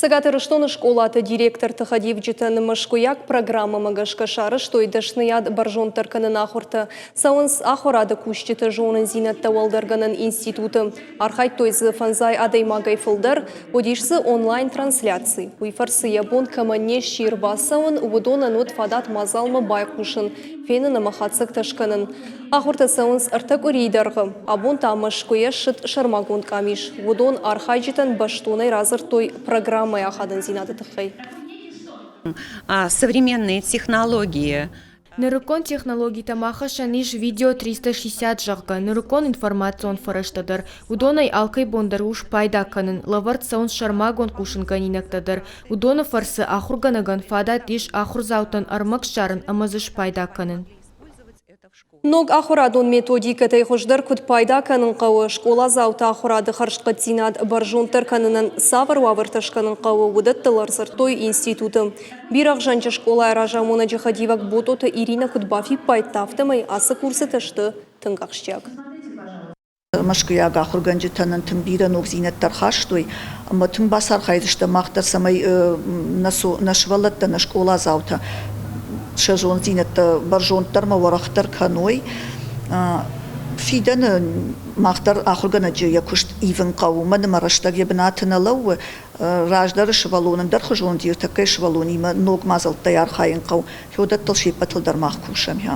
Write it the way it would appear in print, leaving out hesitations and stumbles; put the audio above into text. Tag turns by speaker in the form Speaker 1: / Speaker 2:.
Speaker 1: Цӕгат Ирыстоны скъолаты директорты хӕдивджытӕн мӕскуыйаг программӕмӕ гӕсгӕ сарӕзтой дӕсныйад бӕрзонддӕр кӕнын ахуыртӕ. Цӕуынц ахуырады кусджыты зонындзинӕдтӕ уӕлдӕргӕнӕн институты. Архайдтой дзы фӕндзай адӕймагӕй фылдӕр, уыдис дзы онлайн-трансляци. Уый фӕрцы йӕ бон кӕмӕн не сси ӕрбацӕуын, уыдонӕн уыд фадат мадзалмӕ байхъусын, фенын ӕмӕ хатдзӕгтӕ скӕнын. Ахуыртӕ цӕуынц ӕртӕ къуырийы дӕргъы. Абон та Мӕскуыйӕ ссыд сӕрмагонд къамис. Уыдон архайджытӕн бӕстонӕй радзырдтой программӕйы ахадындзинады тыххӕй.
Speaker 2: Современные технологии
Speaker 3: Нырыккон технологитӕм ахӕссӕн ис видео 360, зӕгъгӕ, нырыккон информацион фӕрӕзтӕ дӕр. Уыдонӕй алкӕй бон дӕр у спайда кӕнын, лӕвӕрд цӕуынц сӕрмагонд хъусынгӕнинӕгтӕ дӕр. Уыдоны фӕрцы ахуыргӕнӕгӕн фадат ис ахуырдзаутӕн ӕрмӕг ссарын ӕмӕ дзы спайда кӕнын.
Speaker 1: Ног ахуырадон методикӕтӕй хуыздӕр куыд пайда кӕнын хъӕуы, скъоладзауты ахуырады хӕрзхъӕддзинад бӕрзонддӕр кӕнынӕн цавӕр уавӕртӕ скӕнын хъӕуы, уыдӕттыл ӕрдзырдтой институты. Бирӕгъзӕнджы скъолайы разамонӕджы хӕдивӕг Ботъоты Иринӕ куыд бафиппайдта, афтӕмӕй ацы курсытӕ сты тынг ахсджиаг.
Speaker 4: Мӕскуыйаг ахуыргӕнджытӕ нын тынг бирӕ ногдзинӕдтӕ ӕрхастой ӕмӕ тынг бацархайдзыстӕм мах дӕр, цӕмӕй нӕ сывӕллӕттӕ, нӕ скъоладзаутӕ сӕ зонддзинӕдтӕ бӕрзонддӕр ӕмӕ уӕрӕхдӕр кӕной. Фидӕны мах дӕр ахуыргӕнӕджы йӕ куыст ивын хъӕуы, уымӕн ӕмӕ рӕстӕг йӕ бынаты нӕ лӕууы. Раздӕры сывӕллон ӕндӕрхуызон ӕртӕккӕйы сывӕллонимӕ ног мадзӕлттӕй архайын хъӕуы. Уыдӕттыл се ппӕтыл дӕр мах кусӕм.